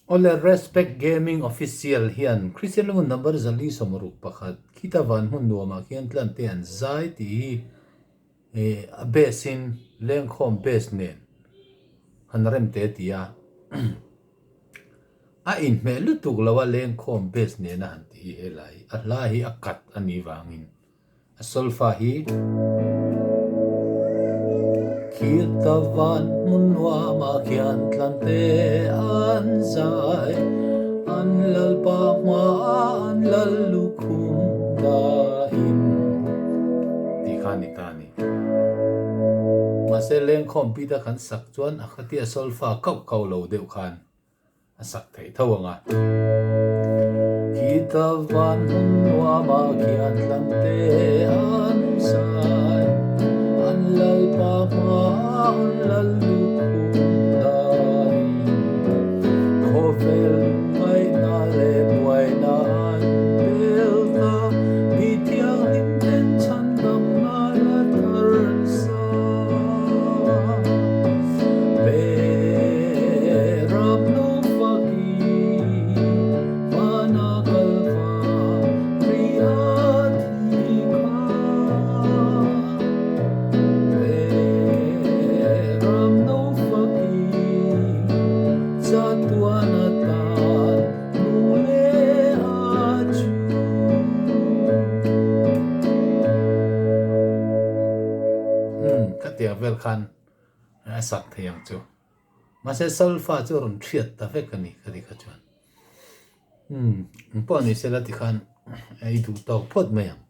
Awle Respect Gaming Official hian Christian Lungun number 461 khita van hmun nuamah khian tlan te an zai tih hi ih a base in lengkhawm base nen han rem te ti a a inhmeh lutuk lo a lengkhawm base nena han tih hi helai a hla hi a cut a nih vangin. A solfa hi Khirta van hmun nuamah khian tlante an zai, an lalpa hmaah an lal lukhum dahin tih kha a ni ta a ni. Mahse lengkhawm pita kan sak chuan a khatia solfa kauh kauh lo deuh khan a sak theih tho ang a. Khita van hmun nuamah khian tlangte an zai, an lalpa hmaah an lal lukhum dahin. Khawvel ngaihna leh buaina an bel ta, mi thianghlim ten chhandamna la thar an sa. Umm ka tiang vel khan a sak thei ang chu. Mahse solfa chu a rawn thiat ta vek a ni ka ti kha chuan. Umm engpawh ni sela tikhan ei duh tawk phawt mai ang.